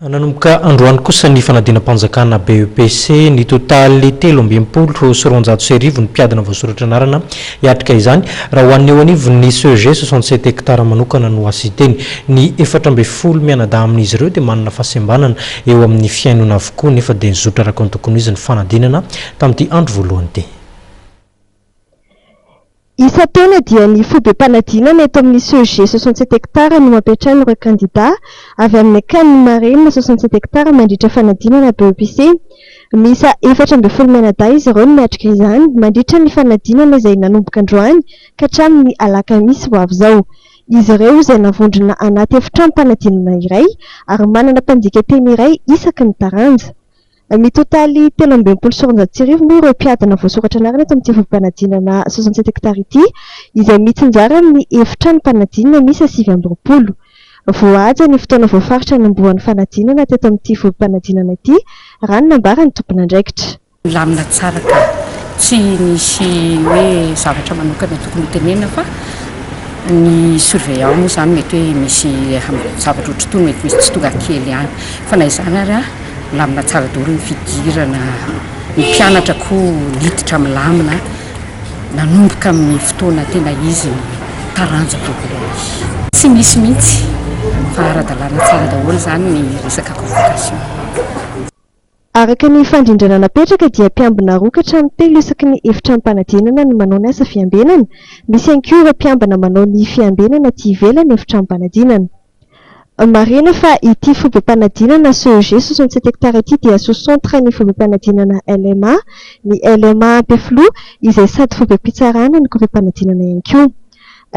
Nanomboka androany kosa ny fanadinam-panjakana BEPC. Nitotaly 1263 ny mpiadina voasoratra anarana hiatrika izany. Raha ho an'ny eo anivon'ny CEG 67 hectares manokana no asian-teny. Ny 14 mianadahy amin'izy ireo dia manana fahasembanana eo amin'ny fihainoana avokoa nefa dia nizotra araka ny tokony ho izy ny fanadinana tamin'ity andro voalohany ity. Isan-taona dia ny foibem-panadinana eto amin'ny CEG 67 hectares no mampiantrano ireo kandidà avy amin'ny Akanin'ny Marenina 67 hectares mandritra fanadinana BEPC. Miisa 14 mianadahy izy ireo no miatrika izany mandritra ny fanadinana izay nanomboka androany ka hatramin'ny alakamisy ho avy izao. Izy ireo izay navondrona anaty efitranom-panadinana iray ary manana mpandika teny iray isaky ny taranja. Mitotaly 1263 moa ireo mpiadina voasoratra anarana eto amin'ity foibem-panadinana 67 hectares ity, izay mitsinjara amin'ny efitranom-panadinana miisa 29. Voahaja ny fotoana voafaritra hanombohan'ny fanadinana teto amin'ity foibem-panadinana ity, raha ny nambaran'ny tompon'andraikitra. Milamina tsara ka. Tsy nisy hoe zavatra manokana tokony hotenenina fa ny surveillant moa izany mety hoe misy zavatra ohatr'itony mety misy tsy tonga kely ihany fa na izany ary milamina tsara daholo ny fidirana, ny mpianatra koa niditra milamina nanomboka amin'ny fotoana tena izy ny taranja voalohany. Tsy misy mihitsy fa ara-dalàna tsara daholo izany ny resaka convocation. Araka ny fandrindrana napetraka dia mpiambina roa ka hatramin'ny telo isaky ny efitranom-panadinana no manao ny asa fiambenana. Misy ihany koa ireo mpiambina manao ny fiambenana aty ivelan'ny efitranom-panadinana. Marihina fa ity foibem-panadinana CEG 67 hectares ity dia sous-centre ny foibem-panadinana LMA, ny LMA Ampefiloha izay sady foibem-pitsarana no foibem-panadinana ihany koa.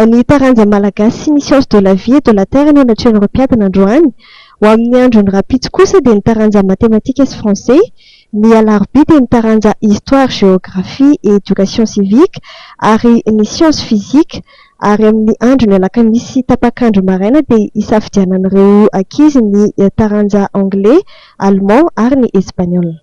Ny taranja malagasy sy ny sciences de la vie et de la terre no natrehin'ireo mpiadina androany. Ho amin'ny andron'ny rahampitso kosa dia ny taranja matematika sy français, ny alarobia dia ny taranja histoire, géographie et éducation civique ary ny sciences physique ary amin'ny andron'ny alakamisy tapak'andro maraina dia hisafidianan'ireo ankizy ny taranja anglais, allemand ary ny espagnol.